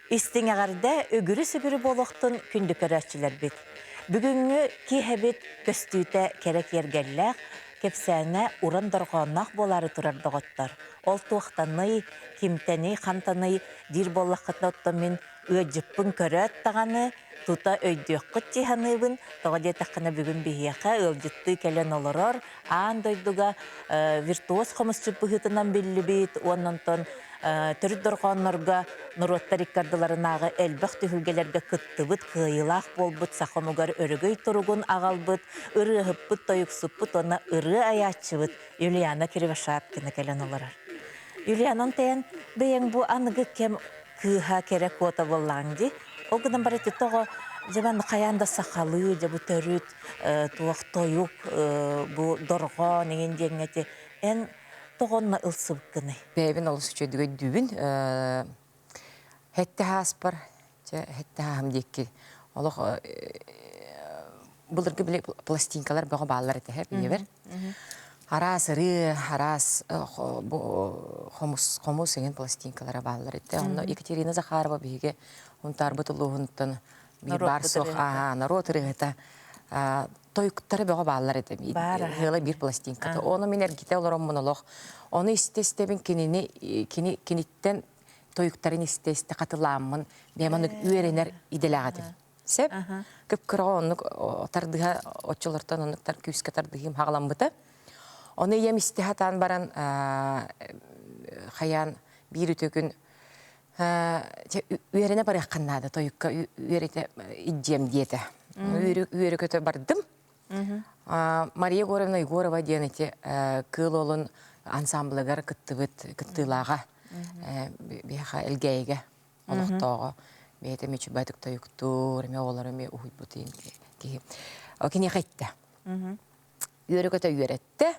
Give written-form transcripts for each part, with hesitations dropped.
Истиҥ эҕэрдэ үгүрү-сүгүрү буолуохтун күндү көрөөччүлэрбит. Бүгүҥҥү киэһэбит көстүүтэ кэрэ киэргэллээх, кэпсээнэ уран дорҕоонноох буолаары турар доҕоттор. Ол туохтаный, кимтэний, хантаный диир буоллаххытына оттон мин ыалдьыппын көрөөт даҕаны тута өйдүөххүт дии саныыбын. Тоҕо диэтэххинэ бүгүн биһиэхэ ыалдьыттыы кэлэн олорор аан дойдуга виртуоз хомусчут быһыытынан биллибит уонна онтон төрүт дорҕооннорго норуоттар икки ардыларынааҕы элбэх түһүлгэлэргэ кыттыбыт, кыайыылаах буолбут саха омугар өрөгөй туругун аҕалбыт, ырыаһыппыт, тойуксуппут уонна ырыа айааччыбыт Юлиана Кривошапкина кэлэн олорор. Юлиана, онтон бэйэҥ бу аныгы кэм кыыһа кэрэ куота буоллаҕыҥ дии. Ол гынан баран ити тоҕо дьэ манна хайаан да сахалыы, дьэ бу төрүт туох тойук, бу дорҕоон иҥин диэҥҥэ ити эн тоҕо онно ылсыбыккыный? Бэйэбин олус үчүгэйдик өйдүүбүн. Һэтте ааспар, чэ һэтте ааһым диэки олох былыргы били пластинкалар бөҕө бааллар этэ ийэбэр. Араас ырыа, араас хомус, хомус эҥин пластинкалара бааллар этэ. Онно Екатерина Захарова биһиги Унтаарбыт улууһунтан биир баар суох норуот ырыаһыта тойуктара бөҕө бааллар этэ. Ыала биир пластинката. Ону мин эргитэ олороммун олох. Ону истэ-истэбин кинини кини киниттэн тойуктарын истэ-истэ хатылааммын бэйэм оннук үөрэнэр идэлээх этим. Сөп. Кып-кыраҕа оннук тардыһа оччолортон оннуктар күүскэ тардыһыым хаҕаламмыта. Ону ийэм истэ сатаан баран хайаан биир үтүө күн үөрэнэ барыаххын наада тойукка үөрэтэ иддьиэм диэтэ. Үөрэ-көтө бардым. Мария Егоровна Егорова диэн ити Кыыл Уолун ансамблыгар кыттыбыт кыттыылааҕа биһиэхэ Элгээйигэ олохтооҕо бэйэтэ эмиэ үчүгэйдик тойуктуур, эмиэ оҕолору эмиэ уһуйбут киһи. Киниэхэ иттэ. Үөрэ-көтө үөрэттэ.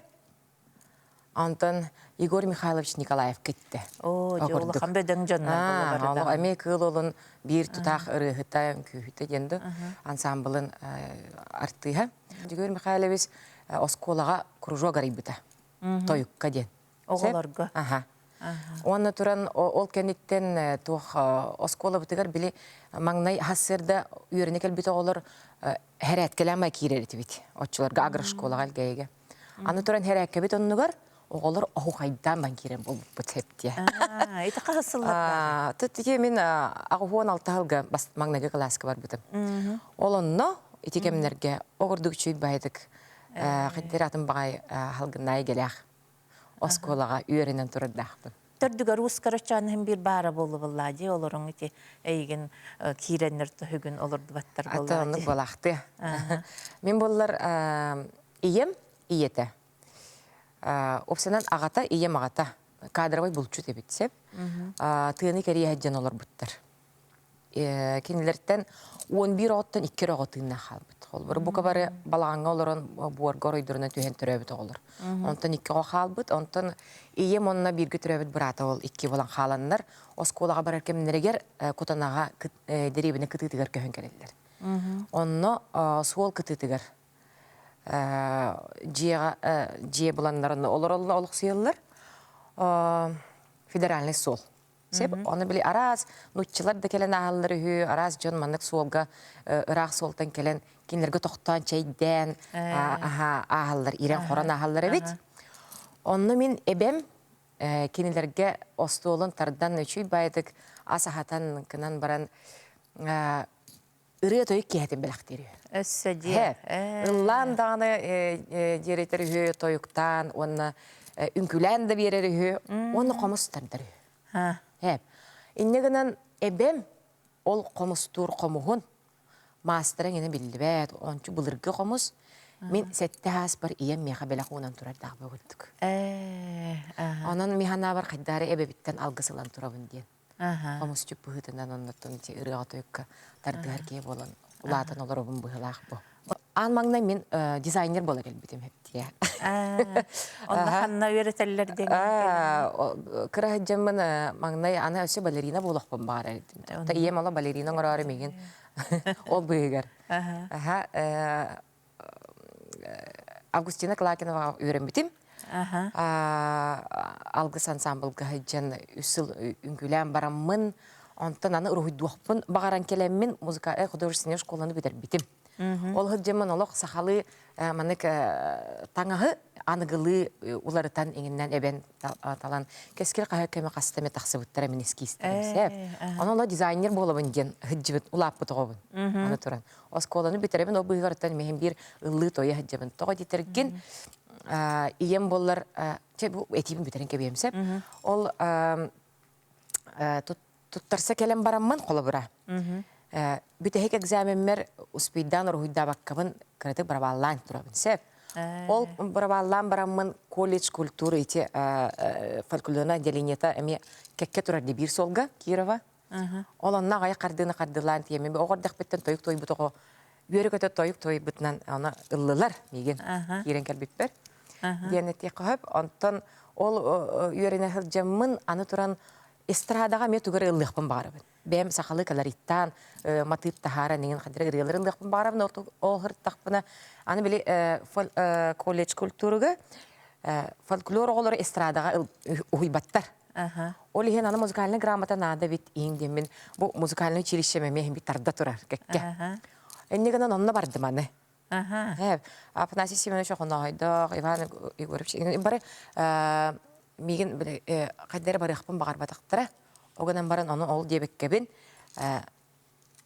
Онтон Егор Михайлович Николаев киттэ. Оо, дьэ улахан бөдөҥ дьоннор Олох эмиэ Кыыл Уолун биир тутаах ырыаһыта, үҥкүүһүтэ диэн да ансамблын артыыһа. Егор Михайлович оскуолаҕа кружок арыйбыта. Тойукка диэн. Оҕолорго. Аха. Уонна туран ол кэнниттэн туох оскуолабытыгар били маҥнай хассыарда үөрэнэ кэлбит оҕолор хэрээткэлээн киирэр этибит. Оччолорго агрошколаҕа Элгээйигэ. Аны туран хэрээккэбит оннугар оҕолор оһуохайдаан бан киирэн буолбуппут септиэ. Ити хаһыс сыллардаах? Тутики мин 86 сылга маҥнайгы кылааска барбытым. Ол онно ити кэмнэргэ оҕурдук үчүй баайдык хиттер атын баҕай халгыннаай гэлээх оскуолаҕа үөрэнэн турардаахпын. Төрдүгэр уус карачааныһын биир баара буолубуллаа дии олоруҥ ити эйигин киирэннэр төһүгүн олордубаттар буоллаа дии. Ата оннук буолаахтыа. Мин буоллар ийэм ийэтэ. Опсанан аҕата ийэм аҕата кадровай булчут эбит сеп. Тыаны кэрийэ сылдьан олорбуттар. Кинилэртэн 11 оҕоттон 2 эрэ оҕо тыыннаах хаалбыт. Холобур, бука бары балаҕаҥҥа олорон буорга оройдорунан түһэн төрөөбүт оҕолор. Онтон икки оҕо хаалбыт. Онтон ийэм онно бииргэ төрөөбүт быраата ол икки буолан хааланнар оскуолаҕа барар кэмнэригэр Кутанаҕа дэриэбинэ кытыытыгар көһөн кэлэллэр. Онно суол кытыытыгар дьиэҕэ дьиэ буланнар онно олороллор олохсуйаллар. Федеральный суол. Сеп, оны били араас нуччалар да кэлэн ааһаллар үһү, араас дьон маннык суолга ыраах суолтан кэлэн кинилэргэ тохтоон чэйдээн ааһаллар, ирэн-хорон ааһаллар эбит. Онно мин эбэм кинилэргэ остуолун тардан үчүй баайдык ас аһатан гынан баран ырыа-тойук киэһэтин бэлэхтиир үһү. Өссө диэ. Ыллаан даҕаны диэритэр үһү, тойуктаан уонна үҥкүүлээн да биэрэр үһү, уонна хомус тардар үһү. Һээп. Инньэ гынан эбэм ол хомустуур хомуһун маастара эҥинэ биллибэт, ончу былыргы хомус. Мин сэттэ ааспар ийэм миэхэ бэлэх уунан турардаах буолбуттук. Онон мин санаабар хайдаары эбэбиттэн алгыс ылан турабын диэн. Хомусчут быһыытынан оннуттан ити ырыаҕа-тойукка тардыһар киһи буолан улаатан олоробун быһыылаах бу. Аан маҥнай мин дизайнер буола кэлбитим эптиэ. Онно ханна үөрэтэллэр диэн Кыра сылдьаммын маҥнай аны өссө балерина буолуохпун баҕарар этим. Ийэм ола балерина оҥороору миигин ол быыһыгар. Августина Клакиноваҕа үөрэммитим. Алгыс ансамблга сылдьан үс сыл үҥкүүлээн бараммын. Онтон аны уруһуйдуохпун баҕаран кэлэммин музыка художественнай школаны бүтэрбитим. Ол сылдьаммын олох сахалыы маннык таҥаһы аныгылыы уларытан иҥиннэн эбэн талан кэскил хаһыат кэмэ хаста эмэ тахсыбыттара мин эскизтэрим сэп. Ону оло дизайнер буолабын диэн сылдьыбыт улааппыт оҕобун. Аны туран оскуоланы бүтэрэбин ол быыһыгар миһин биир ыллыы тойа сылдьабын. Тоҕо диэтэргин ийэм буоллар чэ бу этиибин бүтэрин кэбиэм сөп. Ол туттарса кэлэн бараммын холобура бүтэһик экзамеммэр успейдаан уруһуйдаабаккабын кыратык барабааллаан турабын сөп. Ол барабааллаан бараммын колледж культуры ити фольклорная отделениета эмиэ кэккэ турар дии биир суолга Кирова. Ол онно аҕай хардыыны хардыылаан тиийэммин оҕо эрдэхпиттэн тойук туойбут оҕо үөрэ-көтө тойук туойбутунан аны ыллылар миигин киирэн кэлбиппэр диэн этиэххэ сөп. Онтон ол үөрэнэ сылдьаммын аны туран эстрадаҕа эмиэ тугу эрэ ыллыахпын баҕарабын. Бэйэм сахалыы колориттаан матыып таһааран иҥин хадыр ырыалары ыллыахпын баҕарабын. Ол сырыттахпына аны били колледж культурага фольклор оҕолору эстрадаҕа уһуйбаттар. Ол иһин аны музыкальный грамота наада бит иин диэммин бу музыкальный училище эмиэ бит тарда турар кэккэ. Инне гынан онно бардым аны. Афанасий Семенович Охонооһойдоох, Иван Егорович бары миигин хайда эрэ барыахпын баҕарбатахтара. Ол гынан баран ону ол диэбиккэбин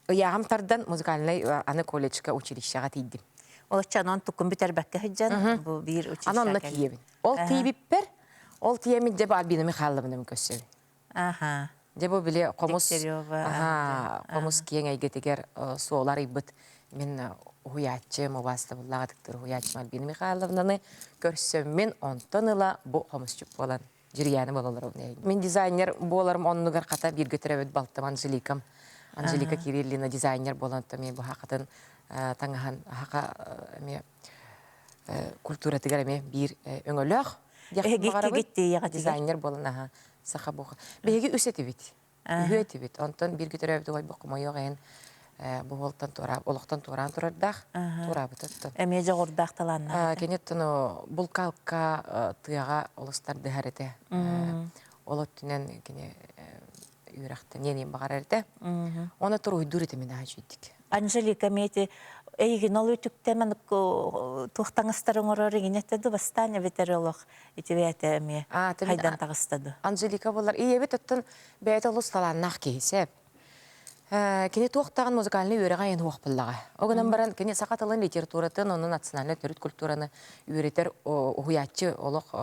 ыйааҕым тардан музыкальнай аны колледжка училищеҕа тиийдим. Ол оччонон туккун бүтэрбэккэ сылдьан бу биир училищеҕа Аны онно тиийэбин. Ол тиийбиппэр, ол тиийэммин дьэ бу Альбина Михайловнаны көрсөбүн. Дьэ бу били хомус хомус киэҥ эйгэтигэр суол арыйбыт мин уһуйааччым, убаастабыллаах ытыктыыр уһуйааччым Альбина Михайловнаны көрсөммүн, онтон ыла бу хомусчут буолан Дьүрүйээнэ буолаллар. Мин дизайнер буоларым оннугар хата бииргэ төрөөбүт балтым Анжеликам. Анжелика Кириллина дизайнер буолан эмиэ бу хахатын таҥаһын хаха эмиэ культуратыгар эмиэ биир өҥөлөөх дизайнер буолан аха саха буха. Биһиги үс этибит. Үһү этибит. Онтон бииргэ төрөөбүт убайбыт хомойуох иһин бу уолтан туораап олохтон туораан турардаах туораабыт Эмиэ дьоҕурдаах талааннаах. Кини оттон булкалка тыаҕа олус тардыһар этэ. Ол өттүнэн кини үөрэхтэниэн баҕарар этэ. Оны туруйдуур этэ мин аһа Анжелика эмиэ эйигин ол үтүктэмэн туох таҥастары оҥорор игинэтэ ду бастаан эбэтэр олох ити бэйэтэ эмиэ хайдан таҕыста ду Анжелика буолар ийэбит оттон бэйэтэ олус талааннаах киһи сөп. Кини туох даҕаны музыкальнай үөрэҕэ айан суох буоллаҕа. Ол гынан баран кини саха тылын, литературатын, онно национальнай төрүт культураны үөрэтэр уһуйааччы олох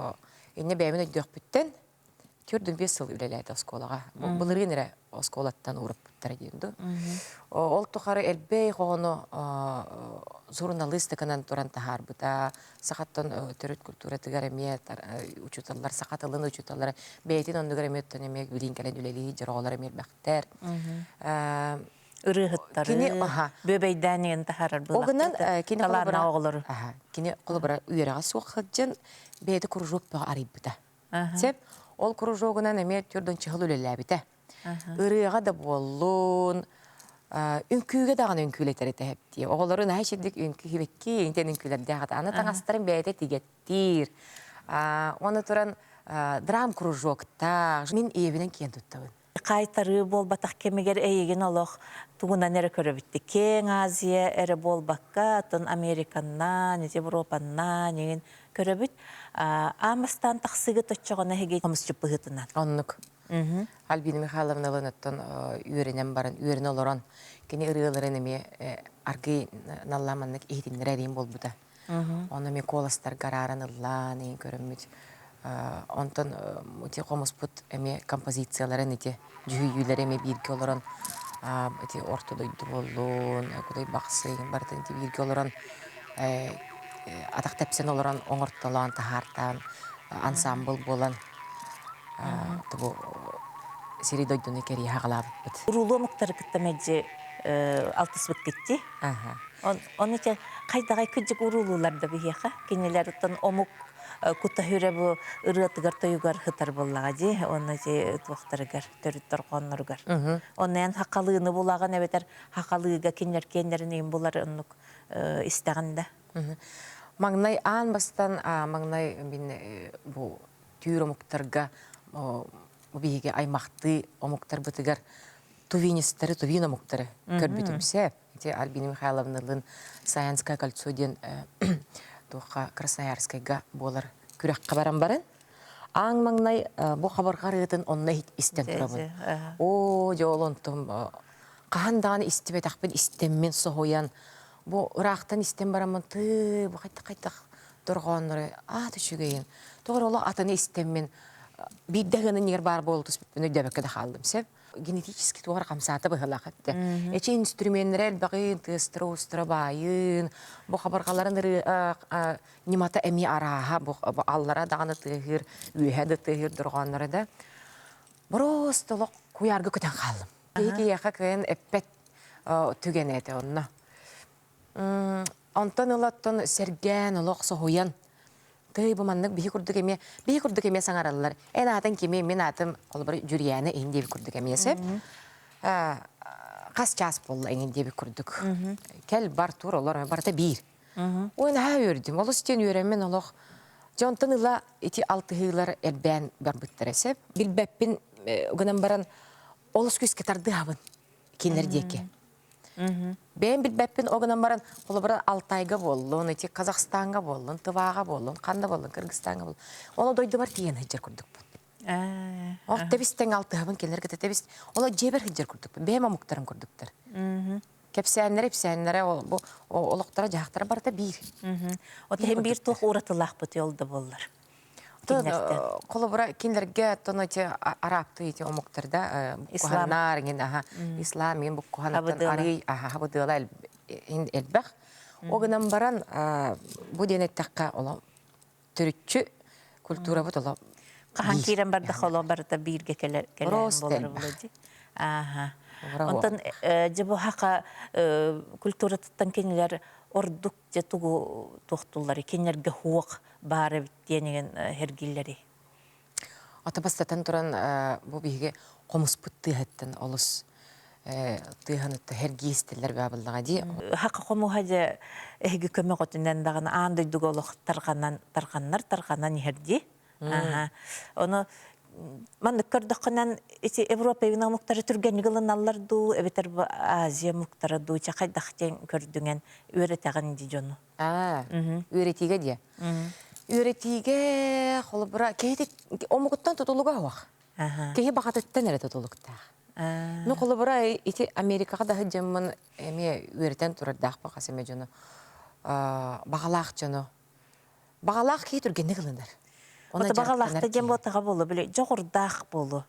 инньэ бэйэбин өйдүөхпүттэн 45 сыл үлэлээтэ оскуолаҕа. Былырыын эрэ оскуолаттан уураппыттара диэн дуу. Ол тухары элбэх оҕону суруналыыстыканан туран таһаарбыта. Сахаттан төрүт культуратыгар эмиэ учууталлар, саха тылын учууталлара бэйэтин оннугар эмиэ оттон эмиэ билин кэлэн үлэлии дьороҕолор эмиэ элбэхтэр. Ырыаһыттары бүөбэйдээн иһэн таһаарар Ол кини талааннаах оҕолору. Кини холобура үөрэҕэ суох сылдьан бэйэтэ кружок бөҕө арыйбыта. Сөп. Ол кружогунан эмиэ түрдөн чыһыл үлэлээбитэ. Ырыаҕа да буоллун, үҥкүүгэ даҕаны үҥкүүлэтэр этэ дии. Оҕолору наһаа үчүгдүк үҥкүү хибэкки интэн үҥкүүлэрдээх этэ. Аны таҥастарын бэйэтэ тигэттиир. Уонна туран драм кружоктаах. Мин ийэбинэн киэн туттабын. Хаайтарыы буолбатах кэмигэр эйигин олох тугунан эрэ көрөбүттэ. Киэҥ Азия эрэ буолбакка, атын Американнаан, Европаннаан игин көрөбүт. Аан бастаан тахсыыгыт оччоҕуна эһиги хомусчут быһыытынан. Оннук. Альбина Михайловналыын оттон үөрэнэн баран, үөрэнэ олорон, кини ырыаларын эмиэ аргыый наллаан маннык иһитиннэрэр эриин буолбута. Ону эмиэ куоластарга арааран ыллаан иһин көрөммүт. Онтон ити хомуспут эмиэ композицияларын ити дьүһүйүүлэри эмиэ бииргэ олорон ити орто дойду буоллун, Кудай Бахсы барытын ити бииргэ олорон атах тэпсэн олорон оҥортолоон таһаартаан ансаамбыл буолан бу сири дойдуну кэрийэ хаҕалаабыппыт. Уруулуу омуктары кытта мэлдьи алтыспыккыт Ону ити хайдаҕай кырдьык уруулуулар да биһиэхэ кинилэр омук кута хүрэ бу ырыатыгар тойугар сытар буоллаҕа дии уонна ити туохтарыгар төрүт дорҕоонноругар. Онно эн хахалыыны булаҕын эбэтэр хахалыыга кинилэр киэннэрин иһин булар оннук истэҕин да. Маҥнай аан бастан маҥнай мин бу түүр омуктарга биһиги аймахтыы омуктарбытыгар. тувинистары, тувин омуктары көрбүтүм сөп. Ити Альбина Михайловналыын Саянское кольцо диэн туохха Красноярскайга буолар күрэххэ баран баран Аан маҥнай бу хабарҕа ырыатын онно истэн турабын. Оо, дьэ ол онтум хаһан даҕаны истибэтэхпин истэммин соһуйан бу ыраахтан истэн бараммын тыы бу хайдах-хайдах дорҕооннору аат үчүгэйин тоҕо эрэ олох атыны истэммин биирдэ гынан ньигэр баар буола түспүппүн өйдөөбөккө да хааллым сөп генетически туох эрэ хамсаата быһыылаах этэ. Эчи инструменнэрэ элбэҕин, тыастара-уустара баайын, бу хабарҕаларын ырыа ньымата эмиэ арааһа, бу аллара даҕаны тыаһыыр, үөһэ да тыаһыыр дорҕоонноро да. Просто олох куйаарга көтөн хааллым. Киһи киһиэхэ кыайан эппэт түгэнэ этэ онно. Онтон ыла оттон сэргээн, олох соһуйан, тыый бу маннык биһи курдук эмиэ, биһи курдук эмиэ саҥараллар. Эн аатыҥ кимий, мин аатым, холобур, Дьүрүйээнэ иһин диэбит курдук эмиэ сөп. Хас чаас буолла иҥин диэбит курдук. Кэл, бар, тур, олор, барыта биир. Ой, наһаа үөрдүм. Олус диэн үөрэммин олох. Дьэ, онтон ыла ити алтыһыылар элбээн барбыттара сөп. Билбэппин гынан баран, олус күүскэ тардыһабын кинилэр диэки. Бэйэм билбэппин ол гынан баран, холобура, Алтайга буоллун, ити Казахстаҥҥа буоллун, Тываҕа буоллун, ханна буоллун, Кыргызстаҥҥа буоллун. Ону дойдубар тиийэн сылдьар курдукпун. Ох, тэбис-тэҥ алтыһабын кинилэр кытта тэбис. Оло дьиэбэр сылдьар курдукпун. Бэйэм омуктарым курдуктар. Кэпсээннэрэ, ипсээннэрэ, бу олохторо-дьаһахтара барыта биир. От иһин биир туох уратылаахпыт ол да буоллар. Холобура, кинилэрге оттон эти арабты эти омуктарда буккуһаннар иҥин аха ислам иҥин буккуһанаттан арый аха хабыдыала элбэх. О гынан баран бу диэн эттэххэ оло төрүччү культурабыт оло хаһан киирэн бардах оло барыта бииргэ кэлэр буолар буолар Ааха. Онтон дьэ бу хака культуратыттан кинилэр ордук дьэ тугу туохтуллар кинилэргэ хуох баар эбит диэн эргиллэрий? Ата бастатан туран бу биһиги хомуспут тыаһыттан олус тыаһанытта эргии истэллэр баабыллаҕа дии. Хака хомуһа дьэ эһиги көмөҕөтүнэн даҕаны аан дойдуга олох тарҕанан тарҕаннар тарҕанан иһэр дии. Аха. Ону маннык көрдөххүнэн ити Европа омуктары түргэнник ылыналлар дуу, эбэтэр бу Азия омуктара дуу, чэ хайдах диэн көрдүҥэн үөрэтэҕин дии дьону. Аа, үөрэтиигэ диэ. Үөрэтиигэ холобура киһи омугуттан тутулуга суох. Киһи баҕатыттан эрэ тутулуктаах. Ну холобура ити Америкаҕа да сылдьаммын эмиэ үөрэтэн турардаахпын хас эмэ дьону баҕалаах дьону Баҕалаах киһи түргэнник ылынар. Ото баҕалаахта диэн буотаҕа буолуо, били дьоҕурдаах буолуо.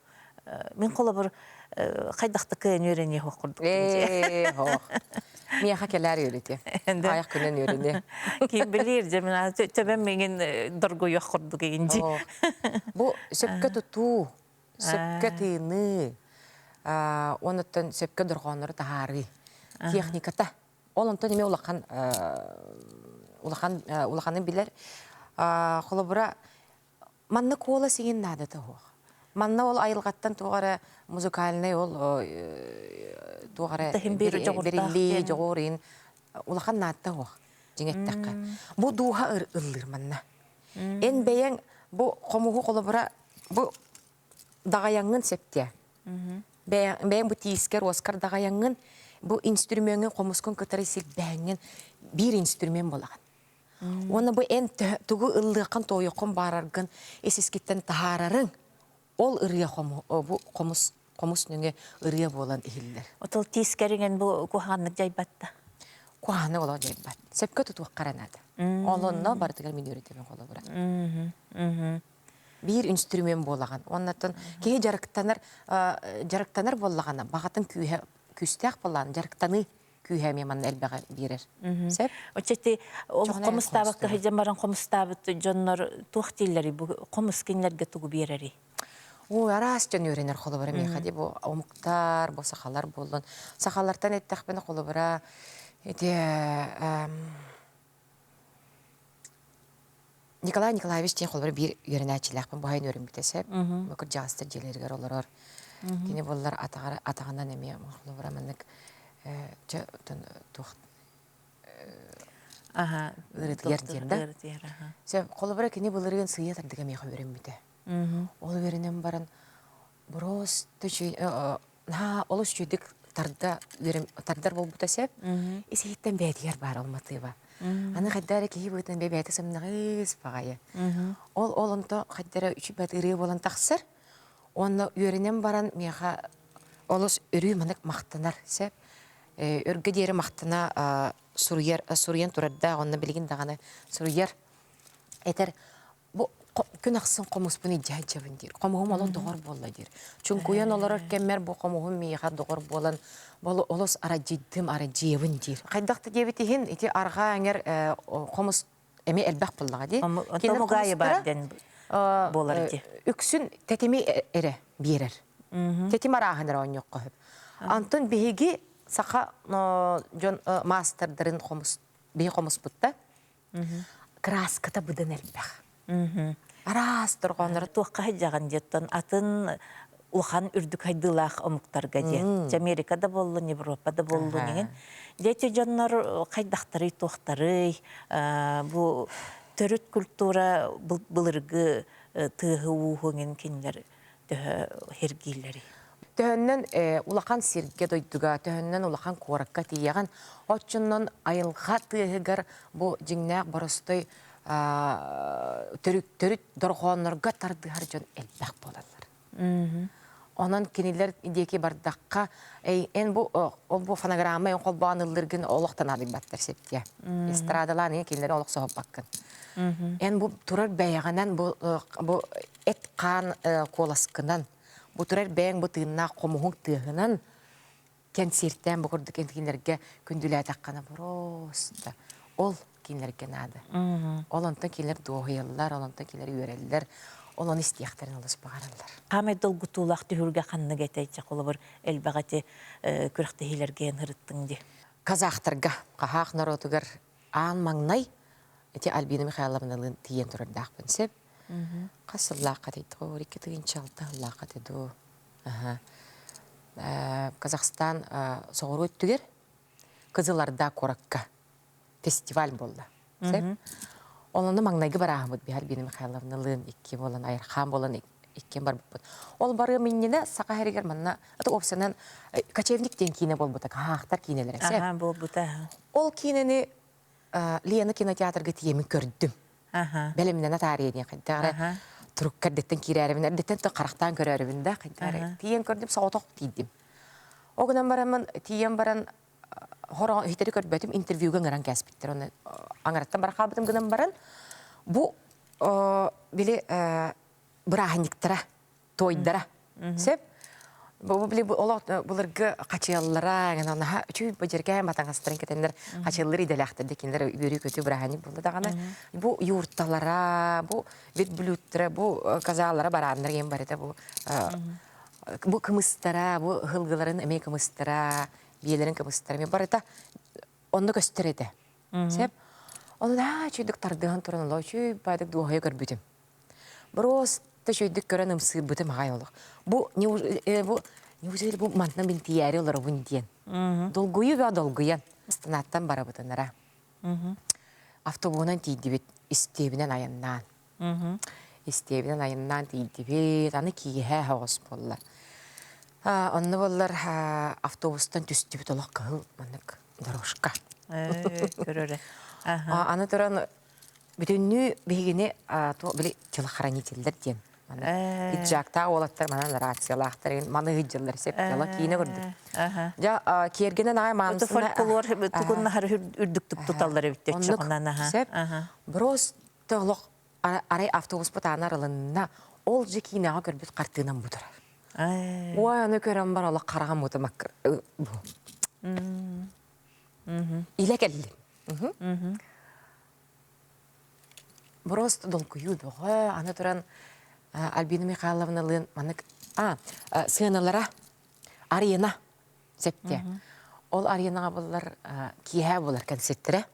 Мин холобур хайдахта кыайан үөрэниэ суох курдук. Ээ, хоох. Миэхэ кэлээр үөрэтиэ. Аайах күнэн үөрэниэ. Ким билиир дьэ мин төбөм миигин доргуйуох курдук игин дии. Бу сөпкө тутуу, сөпкө тыыныы, онуттан сөпкө дорҕооннору таһаарыы техниката Ол онтон эмиэ улахан улахан улаханын билэр. Холобура, манна куолас иҥин наадата суох. Манна ол айылҕаттан туох эрэ музыкальнай ол туох эрэ бэриллии, дьоҕур иин улахан наадата суох дьиҥ эттэххэ. Бу дууһа ыллыыр манна. Эн бэйэҥ бу хомуһу холобура бу даҕайаҥҥын сөптөө. Бэйэҥ бу тиискэр, уоскар даҕайаҥҥын, бу инструмеҥҥын, хомускун кытары силбэһэҥҥин биир инструмент буолаҕын. Уонна бу эн тугу ыллыаххын, туойуоххун баараргын ис-искиттэн таһаарарыҥ, ол ырыа бу хомус хомус нөҥүө ырыа буолан иһиллэр. Отол тиискэриҥ бу куһаҕаннык дьайбат да? Куһаҕаны олох дьайбат. Сөпкө тутуохха эрэ наада. Ол онно барытыгар мин үөрэтэбин холобура. Биир инструмент буолаҕын. Уоннаттан киһи дьарыктанар дьарыктанар буоллаҕына, баҕатын күүһэ күүстээх буоллаҕына, дьарыктаныы күүһэ эмиэ манна элбэҕи биэрэр. Сөп? Оччо ол хомустаабакка сылдьан баран хомустаабыт дьоннор туох дииллэрий бу хомус кинилэргэ тугу биэрэрий? Ой, араас дьон үөрэнэр холобура миэхэ дии бу омуктар, бу сахалар буоллун. Сахалартан эттэхпинэ холобура ити Николай Николаевич диэн холобура биир үөрэнээччилээхпин бу сайын үөрэммитэ сөп. Бу кырдьаҕастар дьиэлэригэр олорор. Кини буоллар атаҕар атаҕынан эмиэ холобура маннык чэ туох ыарытыйар диэн да. Сөп холобура кини былырыын сыыйа тардыга миэхэ үөрэммитэ. Ол үөрэнэн баран просто Наһаа олус үчүгдүк тарда тардар буолбута сөп. Ис-иһиттэн бэйэтигэр баар ол матыыба. Аны хайда эрэ киһи быһыытынан бэйэтэ сымнаҕыс баҕайы. Ол ол онто хайда эрэ үчүгэй ырыа буолан тахсар. Уонна үөрэнэн баран миэхэ олус өрүү маннык махтанар сөп. Өргө диэри махтана суруйар суруйан турардаах онно билигин даҕаны суруйар этэр бу күн ахсын хомуспун илдьэ сылдьабын диир. Хомуһум олох доҕор буолла диир. Чуҥкуйан олорор кэммэр бу хомуһум миэхэ доҕор буолан олус арадьыйдым, арадьыйабын диир. Хайдах да диэбит иһин ити арҕаа эҥэр хомус эмиэ элбэх буоллаҕа дии. Томугайы бар диэн буолар дии. Үксүн тэтими эрэ биэрэр. Тэтим арааһын эрэ оонньуохха сөп. Антон биһиги саха дьон маастардарын хомус биһи хомуспутта Кырааската быдан элбэх. Араас торҕоонноро туохха сылдьаҕын диэттэн атын улахан үрдүк хайдыылаах омуктарга диэн. Америка да буоллун, Европа да буоллун иҥин. Дети дьоннор хайдахтарый, туохтарый, бу төрүт культура былыргы тыаһы-ууһу иҥин кинилэр төһө сэргииллэрий? Төһөннөн улахан сиргэ дойдуга, төһөннөн улахан куоракка тиийэҕин, оччонон айылҕа тыаһыгар бу дьиҥнээх боростой төрүт төрүт дорҕооннорго тардыһар дьон элбэх буолаллар. Онон кинилэр диэки бардахха, эн бу ол бу фонограмма эн холбоон ыллыргын олохтон аадыйбаттар септиэ. Эстрадалаан эн кинилэри олох соһуппаккын. Эн бу турар бэйэҕинэн бу бу эт-хаан куоласкынан, бу турар бэйэҥ бу тыыннаах хомуһуҥ тыаһынан кэнсиэртээн бу курдук кинилэргэ күндүлээтэххинэ просто ол кинилэргэ наада. Ол онтон кинилэр дуоһуйаллар, ол онтон кинилэр үөрэллэр, ол ону истиэхтэрин олус баҕараллар. Хаамай долгутуулаах түһүлгэ ханнык этэй чэ холобур элбэх эти күрэхтэһиилэргэ ырыттыҥ дии. Казахтарга, хаһаах норуотугар аан маҥнай ити Альбина Михайловналыын тиийэн турардаахпын сөп. Хас сыллаахха этэй дуу, 2006 сыллаахха этэ дуу. Казахстан соҕуруу өттүгэр Кызылорда куоракка фестиваль буолла. Сөп. Онно маҥнайгы барааһыммыт биһи Альбина Михайловналыын икки буолан, Айархаан буолан иккиэн барбыппыт. Ол барыам иннинэ Саха сиригэр манна это уопсанан Кочевник диэн киинэ буолбута, хаһаахтар киинэлэрэ. Аха, буолбута. Ол киинэни Лена кинотеатрга тиийэмин көрдүм. Бэлэмнэнэ таарыйа диэн хайдах эрэ турукка эрдэттэн киирээрибин, эрдэттэн то харахтаан көрөөрүбүн да хайдах эрэ тиийэн көрдүм, соҕотох тиийдим. Ол гынан бараммын тиийэн баран хороҕо иһитэри көрбөтүм, интервьюга ыҥыран кээспиттэр. Оны аҥараттан бара хаалбытым гынан баран бу били бырааһынньыктара туойдара. Сөп? Бу били олох былыргы хачыаллара наһаа үчүгэй бадьыркээн батаҥастарын кэтэннэр хачыаллар идэлээхтэр да кинилэр үөрүү-көтүү бырааһынньык буолла даҕаны бу юрталара бу верблюдтара бу казалара барааннар диэн барыта бу бу кымыстара бу ыһылгыларын эмиэ кымыстара биэлэрин кымыстара эмиэ барыта онно көстөр этэ сөп ону наһаа үчүгдүк тардыһан туран олох үчүгэй баайдык дуоһуйа көрбүтүм Просто үчүгэйдик көрөн ымсыырбытым аҕай олох. Бу бу неужели бу мантан мин тиийээри олоробун диэн. Долгуйуу бөҕө долгуйан. Астанаттан барабытынара. Автобуһунан тиийдибит, истиэбинэн айаннаан. Истиэбинэн айаннаан тиийдибит, аны киэһэ оҕус буолла. Онно буоллар автобустан түстүбүт олох кыһыл маннык дорожка. Көрөрө. Аны туран Бүтүннүү биһигини били телохранителлэр диэн пиджактаах уолаттар манан рациялаахтар маны ыһыддьаллар септела киинэ курдук. Дьэ киэргэнэн аҕай маамсына фольклор тугуннаһар үрдүктүк туталлар эбит оннук сөп. Просто олох арай автобуспут аана арылынна ол же киинэҕэ көрбүт хартыынам бу турар. Ой аны көрөн бар олох хараҕым ута маккыр Илэ кэллим. Просто долгуйуу бөҕө. Аны туран Альбина Михайловналыын маннык сыаналара арена септэ. Ол аренаҕа буллар киэһэ булар концерттэрэ.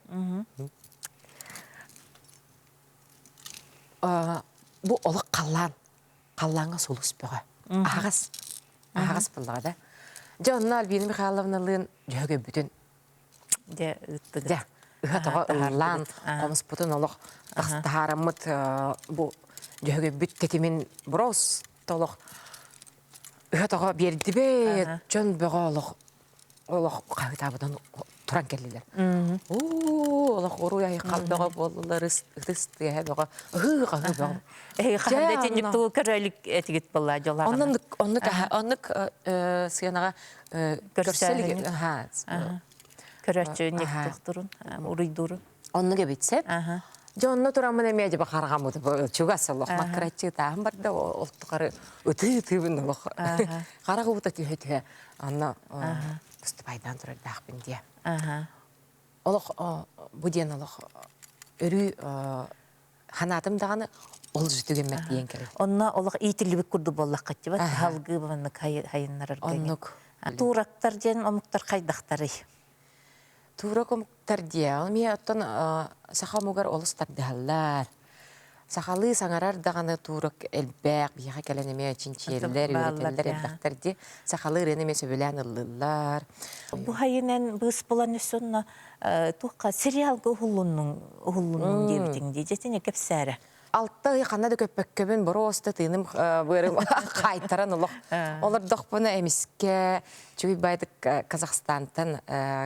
Бу олох халлаан. Халлааҥҥа сулус бөҕө. Аһаҕас. Аһаҕас буллаҕа да. Дьэ онно Альбина Михайловналыын дьөһөгөйбүтүн Дьэ, ыыттыгыт. Дьэ, ыһа-тоҕо ыллаан, хомуспутун олох таһаараммыт бу дьөһөгөйбүт тэтимин брос толох Ыһа-тоҕо биэрдибит, дьон бөҕө олох олох хаһыытаабытын туран кэллилэр. Уу, олох уруй айхал бөҕө буоллулар, ытыс тыаһа бөҕө, ыһыы-хаһыы бөҕө. Эһиги хаһан да итинник тугу көрө илик этигит буолла дьолааҕына. Оннук оннук оннук сыанаҕа көрсө илик Көрөөччү туохтурун, уруйдуурун. Оннук эбит сөп. Дьэ онно тураммын эмиэ дьэ харҕаммыт чугас олох маккыраччы ытааһын барда ол тухары ытыы-ытыыбын олох харах уута түһэ-түһэ онно выступайдаан турардаахпын диэ. Олох бу диэн олох өрүү ханаатым даҕаны ол түгэммэр тиийэн кэлэр. Онно олох иитиллибит курдук буоллахха тибат халгыы маннык хайыннарарга. Оннук. Туурактар диэн омуктар хайдахтарый? Туурак омуктар диэ. Ол эмиэ оттон саха омугар олус тардыһаллар. Сахалыы саҥарар даҕаны туурак элбэх, биһиэхэ кэлэн эмиэ чинчийэллэр, үөрэтэллэр элбэхтэр дии. Сахалыы ырыаны эмиэ сөбүлээн ыллыыллар. Бу хайынан быыс булан өссө онно туохха сериалга уһуллуннуҥ уһуллуннуҥ диэбитиҥ дии. Дьэтине кэпсээрэ. Алта ый ханна да көппөккөбүн боруоста тыыным быарым хаайтаран олох олордохпуна эмискэ чугуй баайдык Казахстантан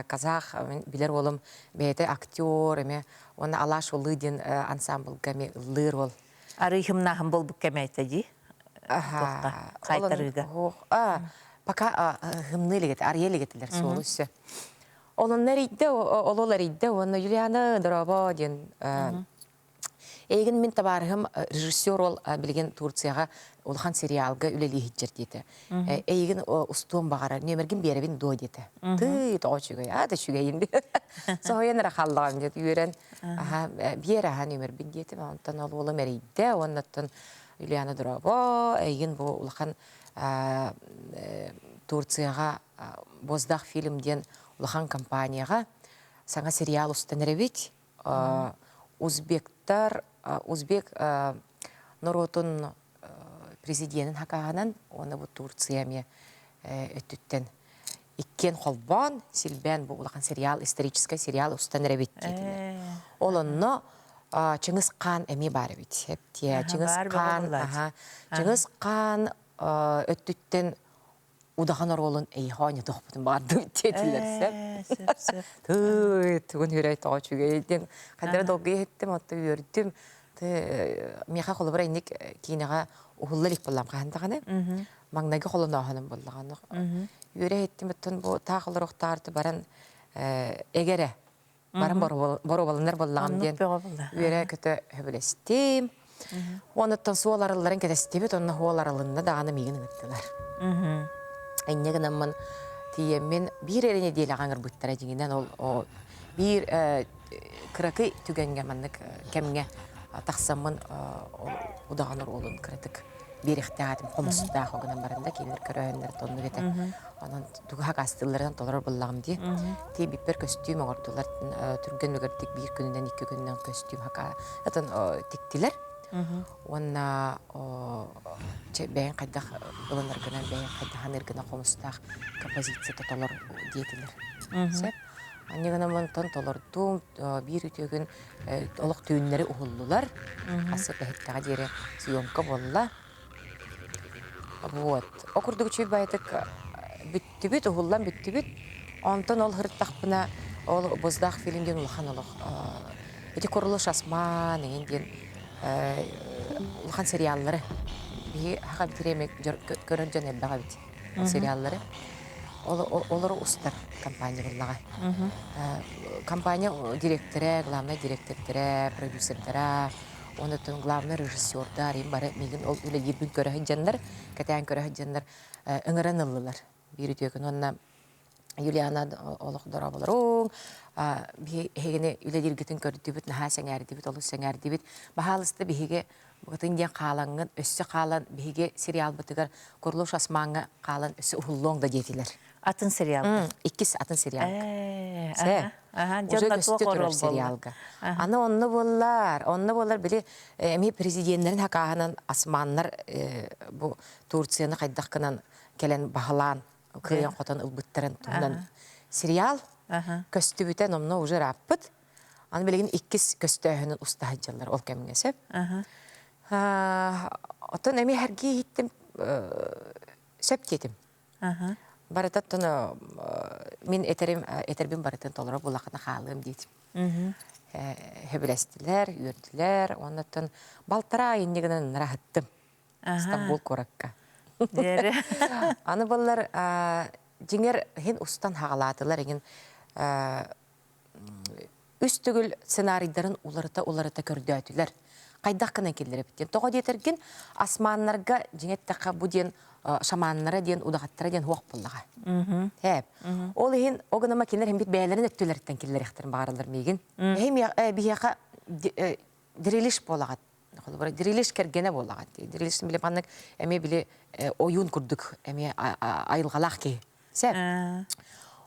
казах билэр уолум бэйэтэ актер эмэ уонна Алаш Улы диэн ансамблга эмиэ ыллыыр уол. Арыйхымнааһын буолбут кэмэ этэ дии. Хаайтарыыга. Пока хымныы илик арыйа илик этилэр суолу өссө. Олонно эрийдэ, олол эрийдэ уонна Юлиана дорообо диэн Эйигин мин табаарыһым режиссер ол билигин Турцияҕа улахан сериалга үлэлии сылдьар диэтэ. Эйигин устуом баҕарар, нүөмэргин биэрэбин дуо диэтэ. Тыы, тоҕо үчүгэй, аата үчүгэйин диэн. Соһуйан эрэ хааллаҕым диэт, үөрэн, аха, биэр аха нүөмэрбин диэтим. Онтон ол уолум эрийдэ, уоннаттан Юлиана дорообо, эйигин бу улахан Турцияҕа Боздах фильм диэн улахан компанияҕа саҥа сериал устан эрэбит. Узбектар, узбек норуотун президенин хакааһынан уонна бу Турция эмиэ өттүттэн иккиэн холбоон силбээн бу улахан сериал историческай сериал устан эрэбит диэтилэр. Ол онно Чыҥыс Хаан эмиэ баар эбит. Чыҥыс Хаан, Чыҥыс Хаан өттүттэн удахан оруолун эйиэхэ оонньотуохпутун баҕардыбыт диэтилэр сөп. Сөп. Тыый, тугун үөрэй тоҕо үчүгэй диэн хайдара долгуйа иһиттим, оттон үөрдүм. Миэхэ холобура инник киинэҕэ уһулла илик буоллам хаһан даҕаны. Маҥнайгы холонооһунум буоллаҕына. Үөрэ иһиттим, оттон бу таах олоруохтаарты баран эгэрэ баран боруобаланар буоллаҕым диэн үөрэ-көтө сөбүлэстим. Онуттан суол арылларын кэтэстибит, онно суол арылынна даҕаны миигин ыҥырдылар. Инньэ гынаммын тиийэммин биир эрэ нэдиэлэҕэ ыҥырбыттара дьиҥинэн ол биир кыракый түгэҥҥэ маннык кэмҥэ тахсаммын удаҕан оруолун кыратык биэриэхтээх этим хомустаах гынан баран да кинилэр көрөөннөр тоннук этэ онон тугу хакаастыылларынан толорор буоллаҕым дии тиийбиппэр көстүүм оҥордулар түргэн үгэрдик биир күнүнэн икки күнүнэн көстүүм хака атын тиктилэр уонна чэ бэйэҥ хайдах ылынаргынан бэйэҥ хайдах аныыргынан хомустаах композиция толор диэтилэр сөп Анньа гынан онтон толордум биир үтүө күн олох түүннэри уһуллулар хас бэһиттэҕэ диэри съемка буолла вот ол курдук үчүгэй баайытык бүттүбүт уһуллан бүттүбүт онтон ол сырыттахпына ол Боздаах фильм диэн улахан олох ити Курулуш Осман эҥин диэн улахан сериаллары биһи хаха бүтүрэ көрөр дьон элбэх эбит ол сериаллары олору устар компания буоллаҕа. Компания директора, главнай директордара, продюсердара, онтон главный режиссердар им бары миигин ол үлэлиирбин көрө сылдьаннар, кэтээн көрө сылдьаннар ыҥыран ыллылар. Биир үтүө күн уонна Юлиана олох дорооболоруҥ, биһигини үлэлииргитин көрдүбүт, наһаа сэҥээрдибит, олус сэҥээрдибит. Баһаалыста биһиги Букатын диэн хаалаҥҥын, өссө хаалан биһиги сериалбытыгар Курлуш Осмаҥҥа хаалан өссө уһуллуоҥ да диэтилэр. Атын сериалга? Иккис атын сериалга. Сэ. Уже көстө турар сериалга. Аны онно буоллар, онно буоллар били эмиэ президеннэрин хакааһынан османнар бу Турцияны хайдах гынан кэлэн баһылаан кыайан-хотон ылбыттарын туһунан сериал көстүбүтэ номно уже ырааппыт. Аны билигин иккис көстөөһүнүн уста сылдьаллар ол кэмҥэ сөп. Оттон эмиэ сэргии иһиттим. Сөп диэтим. Барыта оттон мин этерим этербин барытын толоро булахына хаалыам диэтим. Сөбүлэстилэр, үөрдүлэр, оннуттан балтараа айынньы гынан ыраһыттым. Стамбул куоракка. Аны баллар дьиҥэр иһин устан хаҕалаатылар иҥин үс төгүл сценарийдарын уларыта-уларыта көрдөөтүлэр. Хайдах гынан киллэрэбит диэн. Тоҕо диэтэргин, османнарга дьиҥ эттэххэ бу диэн шаманнара диэн удахаттара диэн хуох буоллаҕа. Һээп. Ол иһин ол гынама кинилэр химбит бэйэлэрин өттүлэриттэн киллэриэхтэрин баҕараллар миигин. Эһи биһиэхэ дирилиш буолаҕат. Холобура, дирилиш кэргэнэ буолаҕат. Дирилиш били маннык эмиэ били ойуун курдук эмиэ айылҕалаах киһи. Сеп.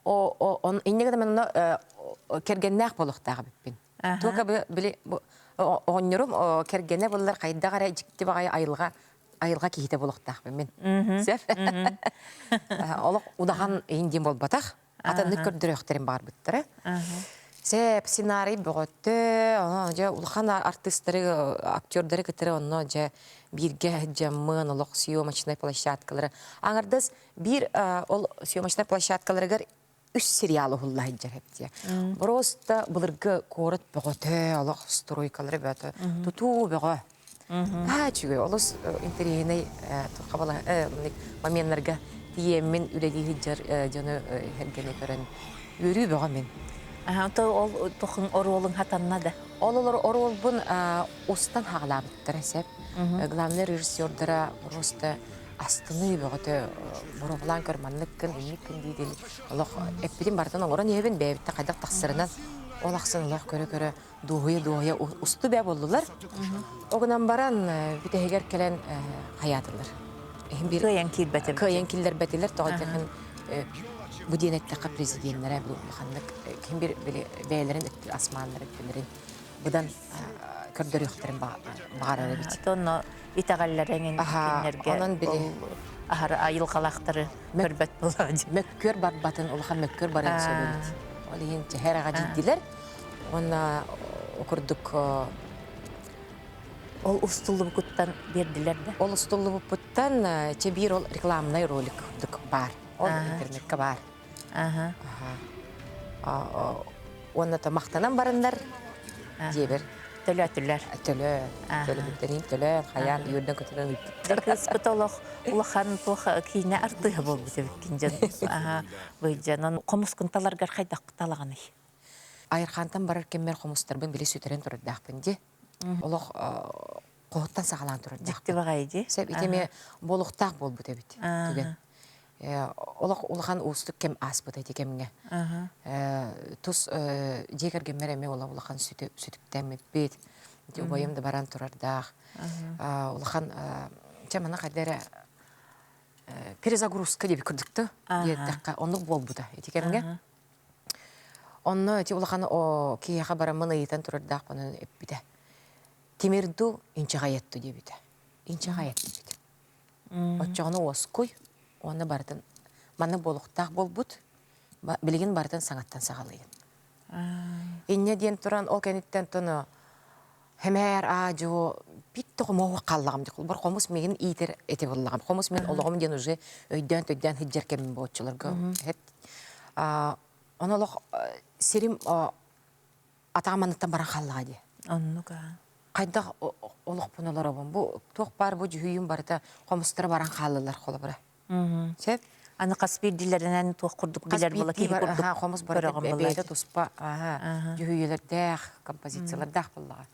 О он инньэ гынан онно кэргэннээх буолуохтаах эбиппин. Туока били оҕонньорум кэргэнэ буллар хайдах эрэ дьикти баҕайы айылҕа айылҕа киһитэ буолуохтаахпын мин. Сеп. Олох удахан иһин диэн буолбатах. Атыннык көрдөрүөхтэрин баҕарбыттара. Сеп, сценарий бөҕөттө, онон дьэ улахан артыыстары, актердары кытары онно дьэ бииргэ дьаммыан олох съемочнай площадкалары. Аҥардас Биир ол съемочнай площадкаларыгар үс сериал уһулла сылдьар эбит. Просто былыргы куорат бөҕөтө, олох стройкалары бөҕөтө, тутуу бөҕө. Аа, үчүгэй, олус интэриэһинэй моменнарга тиийэммин үлэлии сылдьар дьону сэргэни көрөн үөрүү бөҕө мин. Аха, ол тухын оруолуҥ хатанна да? Ол олор оруолбун устан хаҕалаабыттара сөп. Главный режиссердара просто астыныы бөҕөтө боруобалаан көр манныккын инниккин дии олох эппитин барытын оҥорон иһэбин бэйэбиттэн хайдах тахсарынан ол ахсын олох көрө-көрө дуоһуйа-дуоһуйа усту бээ буоллулар ол гынан баран бүтэһигэр кэлэн хайаатылар биир кыайан киирбэтилэр кыайан киллэрбэтилэр тоҕо диэхин бу диэн эттэххэ президеннэрэ бу улаханнык ким бир бэйэлэрин османнар өттүлэрин быдан көрдөрүөхтэрин баҕарар эбит. Онно итэҕэллэрэ эҥин кинилэргэ онон били аһары айылҕалаахтары көрбөт буолаҕа дии. Мөккүөр барбатын, улахан мөккүөр барыан сөп эбит. Ол иһин чэһэр аҕа дьиддилэр. Уонна курдук Ол устуллубукуттан биэрдилэр да? Ол устуллубуппуттан чэ биир ол рекламнай ролик курдук баар. Ол интернетка баар. Уонна то махтанан бараннар дьиэбэр төлөөтүлэр. Төлөө, төлөбүттэрин төлөөн, хайаан үөрдэн көтөрөн ыыппыттар. Кыыспыт олох улахан туох киинэ артыыһа буолбут эбиккин дьон. Аха, быйдьанан хомускун таларгар хайдах талаҕыный? Айырхаантан барар кэммэр хомустарбын били сүтэрэн турардаахпын дии. Олох хоһуттан саҕалаан турардаахпын. Дьикти баҕайы дии. Сөп, ити эмиэ буолуохтаах буолбут эбит түгэн. Олох улахан уустук кэм ааспыта ити кэмҥэ. Тус дьиэ кэргэммэр эмиэ улахан сүтүктэммиппит. Ити убайым да баран турардаах. Улахан чэ маны хайда эрэ перезагрузка диэбит курдук да диэтэххэ оннук буолбута ити кэмҥэ. Онно ити улахан киһиэхэ бараммын ыйытан турардаахпын эппитэ. Тимирду инчэҕэйэтту диэбитэ. Инчэҕэйэт диэбит. Оччоҕуна уоскуй уонна барытын маннык буолуохтаах буолбут билигин барытын саҥаттан саҕалыйын. Инньэ диэн туран ол кэнниттэн тоно хэмээр аа-дьуо бит хомуһу хааллаҕым дии бар хомус миигин иитэр эти буллаҕым хомус мин олоҕум диэн уже өйдөөн төйдөөн сылдьар кэмим буоччуларга ону олох сирим атааманыттан баран хааллаҕа дии. Оннук аа. Хайдах олохпун олоробун? Бу туох баар бу дьүһүйүүм барыта хомустара баран хааллылар холобура. Сөп? Аны хас биирдиилэринэн туох курдук билэр була киһи курдук хомус барыта бэйэтэ туспа дьүһүйүүлэрдээх, композициялардаах буоллаҕа.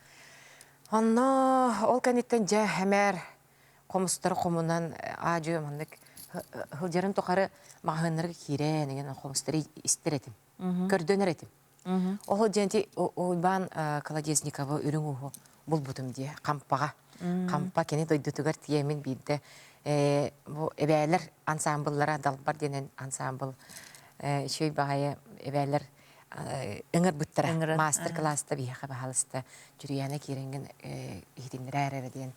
Онно ол кэнниттэн дьэ хэмээр хомустары хомунан аа-дьуо маннык сылдьарын тухары маҕаһыыннарга киирэн игин хомустары истэр этим. Көрдөнөр этим. Ол диэн Уйбаан Колодезниковы үрүҥ ууһу булбутум дии Хампаҕа. Хампа кини дойдутугар тиийэммин биирдэ бу эбээлэр ансаамбыллара Далбар диэн ансаамбыл үчүгэй баҕайы эбээлэр ыҥырбыттара маастар-кылааста биһиэхэ баһаалыста Дьүрүйээнэ киирэҥҥин иһитиннэрээр эрэ диэн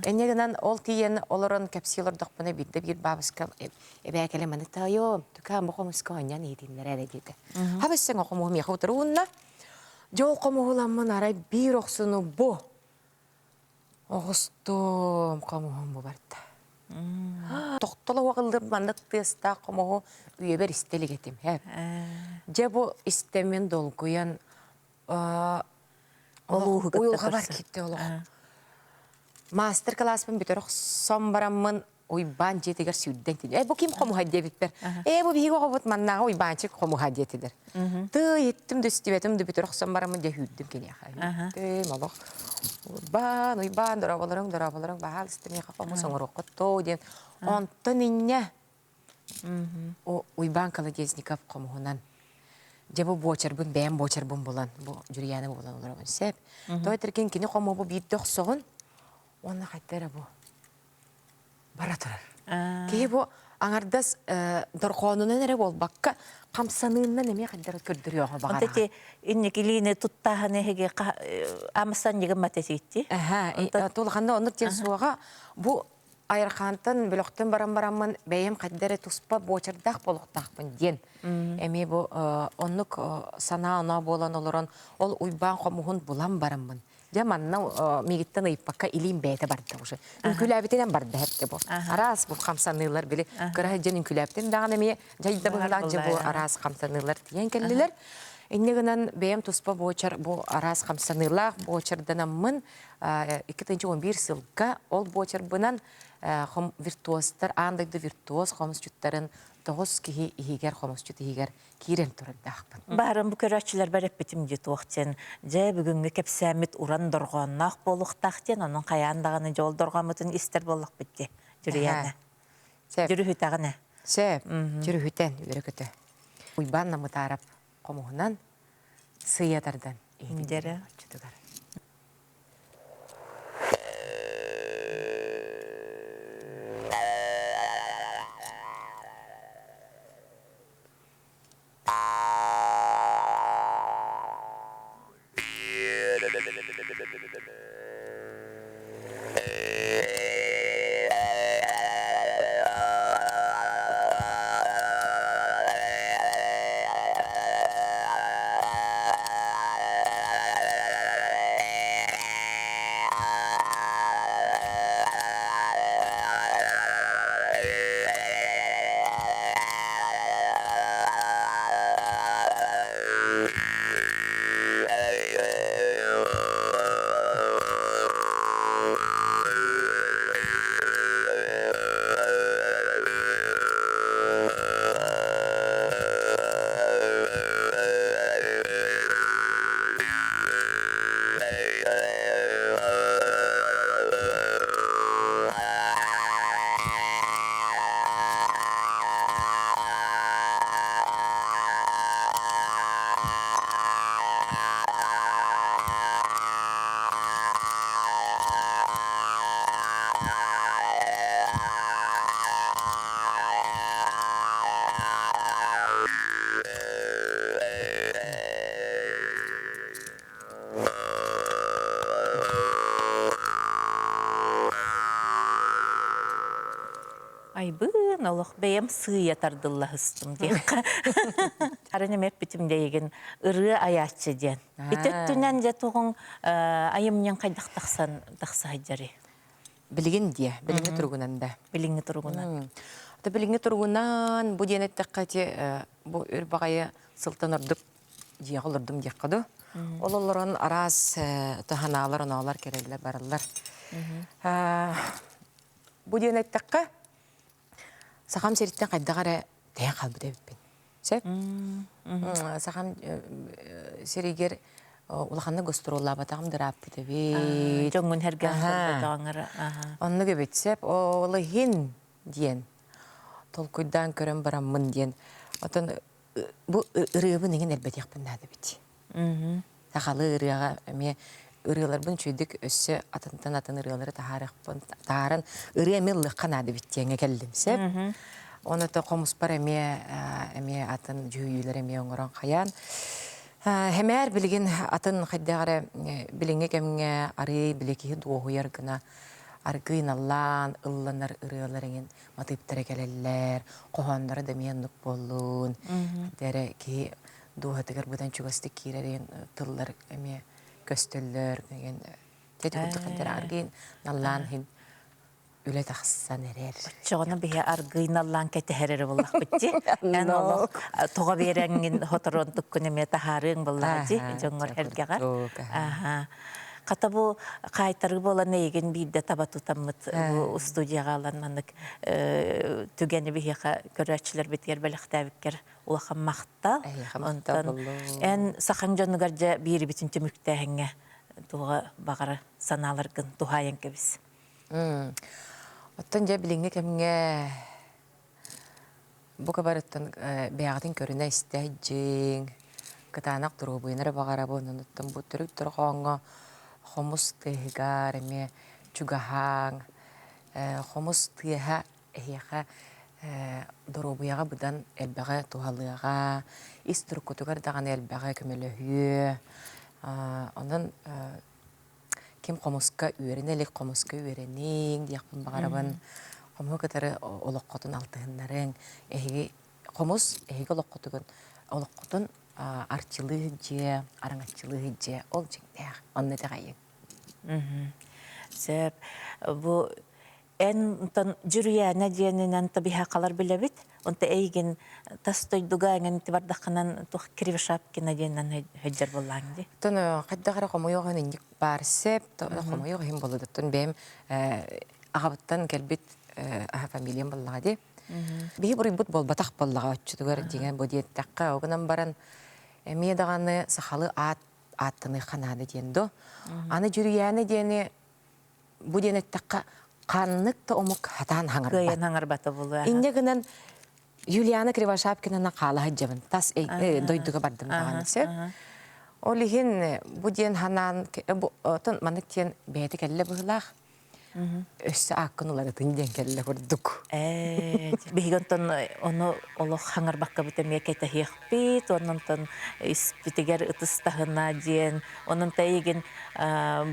Инньэ гынан ол тиийэн олорон кэпсии олордохпуна биирдэ биир бабушка эбээ кэлэн маны таайоо тукаам бу хомуска оонньоон иһитиннэрэ эрэ диэтэ. Хабыссаҥ хомуһу миэхэ утары уунна. Дьэ ол хомуһуламмын арай биир охсуну бу оҕустум хомуһум бу барда. Тохтоо. Тохтоло уоҕыллыр маннык тыастаах хомуһу үйэбэр истэ илик этим. Дьэ бу истэммин долгуйан уйулҕабар киирдэ олох. Маастар-кылааспын бүтэр охсон бараммын Уйбаан дьиэтигэр сүүрдэн тиийдим. Ээ, бу ким хомуһа диэбиппэр. Ээ, бу биһиги оҕобут маннааҕы Уйбаанчык хомуһа диэтилэр. Тыый, иттим да истибэтим да бүтэр охсон бараммын дьэ сүүрдүм киниэхэ. Сүүрдүм, олох. Уйбаан, Уйбаан, дорооболоруҥ, дорооболоруҥ, баһаалыста миэхэ хомус оҥоруоххут доо диэн. Онтон инньэ Уйбаан Колодезников хомуһунан дьэ бу буочарбын бэйэм буочарбын булан бу Дьүрүйээнэ булан олоробун сөп. Тоҕо этэргин кини хомуһу биирдэ охсоҕун уонна хайта эрэ бу бара турар. Киһи бу аҥардас дорҕоонунан эрэ буолбакка, хамсаныыннан эмиэ хайдары көрдөрүөҕэ баҕараҕын. Онто инникилиини туттааһын эһиги амсан ньыгыммат этиитти. Эһэ, тулаханна оннук диэн суоҕа. Бу Айархаантан бөлөхтөн баран бараммын бэйэм хайда эрэ туспа буочардаах буолуохтаахпын диэн. Эмиэ бу оннук санаа-оноо буолан олорон ол Уйбаан хомуһун булан бараммын Дьэ манна миигиттэн ыйыппакка илиим бэйэтэ барда уже. Үҥкүүлээбитинэн барда эпте бу. Араас бу хамсаныылар били кыра сылдьан үҥкүүлээбитим даҕаны эмиэ дьайда быһыылаах дьэ бу араас хамсаныылар тиийэн кэллилэр. Инньэ гынан бэйэм туспа буочар бу араас хамсаныылаах буочарданаммын 2011 сылга ол буочарбынан виртуозтар аан дойду виртуоз хомусчуттарын тоҕус киһи иһигэр хомусчут иһигэр киирэн турардаахпын. Баарым бу көрөөччүлэрбэр эппитим дии туох диэн, дьэ бүгүҥҥү кэпсээммит уран дорҕоонноох буолуохтаах диэн, онон хайаан даҕаны дьол дорҕооммутун истэр буоллахпыт дии, Дьүрүйээнэ. Сөп. Дьүрүһүтэҕинэ. Сөп. Дьүрүһүтэн үөрэ-көтө. Уйбаан Намытаарап хомуһунан сыыйа тардан иһитиннэрэр оччотугар. Айбыын олох бэйэм сыыйа тардыллаһыстым диэххэ. Арын эми эппитим дэйигин ырыа айааччы диэн. Ити өттүнэн дьэ тугуҥ айымньыҥ хайдах тахсан тахса сылдьарый? Билигин диэ, билиҥҥи туругунан да. Билиҥҥи туругунан. Ата билиҥҥи туругунан бу диэн эттэххэ ити бу өр баҕайы сылтан ордук дьиэҕэ олордум диэххэ дуу. Ол олорон араас таһанаалар, оноолор кэлэллэр бараллар. Бу диэн эттэххэ, сахам сириттэн хайдах эрэ тэйэн хаалбыт эбиппин. Сөп? Сахам сиригэр улаханнык гастроллаабатаҕым дырааппыт эбит. Дьоҥҥун сэргээн Оннук эбит сөп. Ол иһин диэн толкуйдаан көрөн бараммын диэн. Отон бу ырыабын иҥин элбэтиэхпин наада эбит. Сахалыы ырыаҕа эмиэ ырыаларбын үчүгэйдик өссө атынтан атын ырыалары таһаарыахпын таһааран ырыа эмиэ ыллыахха наада эбит диэҥҥэ кэллим сөп. Оны то хомуспар эмиэ эмиэ атын дьүһүйүүлэр эмиэ оҥорон хайаан хэмээр билигин атын хайдах эрэ билиҥҥи кэмҥэ арыый били киһи дуоһуйар гына аргыый наллаан ылланар ырыалар эҥин матыыптара кэлэллэр, хоһоонноро да эмиэ оннук буоллун. Эрэ киһи дууһатыгар быдан чугастык киирэрин тыллар эмиэ көстөллөр. Деген тэти курдук аргыын наллаан иһин. үлэ тахсан эрэр. Оччоҕуна биһи аргыйналлаан кэтэһэр эрэ буоллахпыт дии. Эн олох тоҕо биэрэҥҥин хоторон туккун эмиэ таһаарыаҥ буоллаҕа дии дьоҥҥор эргэҕэ. Аха. Хата бу хаайтарыы буолан эйигин биирдэ таба тутаммыт бу устудияҕа ылан маннык түгэни биһиэхэ көрөөччүлэрбитигэр бэлэхтээбиккэр улахан махтал. Онтон эн сахаҥ дьонугар дьэ биирибитин түмүктээһиҥҥэ туоҕа баҕара санааларгын туһаайан кэбис. Оттон дьэ билиҥҥи кэмҥэ бу кыбарыттан бэйэҕитин көрүнэ истэ сылдьыҥ, кытаанах доруобуйаны эрэ баҕарабын, онуттан бу төрүт дорҕооҥҥо хомус тыаһыгар эмиэ чугаһааҥ, хомус тыаһа эһиэхэ доруобуйаҕа быдан элбэҕи туһалыаҕа, ис туруккутугар даҕаны элбэҕи көмөлөһүө. Онон Ким хомуска үөрэнэ илик хомуска үөрэниҥ диэхпин баҕарабын. Хомуһу кытары олоххутун алтыһыннарыҥ. Эһиги хомус эһиги олоххутугун олоххутун арчылыы сылдьыа, араҥаччылыы сылдьыа. Ол дьиҥнээх. Онно итэҕэйиҥ. Сөп. Бу Эн онтон Дьүрүйээнэ диэнинэн табиһаакалар билэбит. Онто эйигин тас дойдуга эҥин бардаххынан туох Кривошапкина диэнинэн сылдьар буоллааҥ дии. Оттон хайдах эрэ хомойуох иһин инник баар сөп, хомойуох иһин буолуоттан бэйэм аҕабыттан кэлбит аһа фамилиям буоллаҕа дии. Биһи буруйбут буолбатах буоллаҕа оччотугар дьиҥэ бу диэттэххэ, ол гынан баран эмиэ даҕаны сахалыы аат ааттаныахха наада диэн до. Аны Дьүрүйээнэ диэни бу диэн эттэххэ, ханнык да омук хатаан хаҥарбат. Кыайан хаҥарбата буолуо. Инньэ гынан Юлиана Кривошапкинаны хаала сылдьабын. Тас дойдуга бардым даҕаны сөп. Ол иһин бу диэн ханаан отон маннык диэн бэйэтэ кэллэ быһыылаах. Өссө ааккын уларытын диэн кэллэ курдук. Биһиги онтон ону олох хаҥарбаккабыт эмиэ кэтэһиэхпит, онон испитигэр ытыс таһына диэн, онон эйигин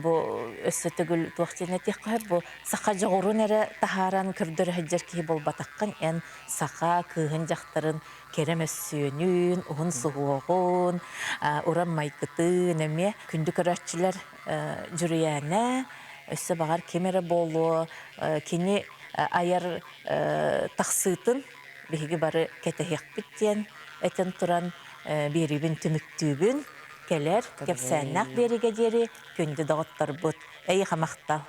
бу өссө төгүл туох диэн этиэххэ сөп, бу саха дьоҕурун эрэ таһааран көрдөрө сылдьар киһи буолбатаххын, эн саха кыыһын-дьахтарын кэрэ мөссүөнүн, уһун суһуоҕун, уран майгытын эмиэ күндү көрөөччүлэр Дьүрүйээнэ, өссө баҕар ким эрэ буолуо, кини айар тахсыытын биһиги бары кэтэһиэхпит диэн этэн туран биэриибин түмүктүүбүн. Кэлэр кэпсээннээх биэриигэ диэри күндү доҕотторбут, эйиэхэ махтал.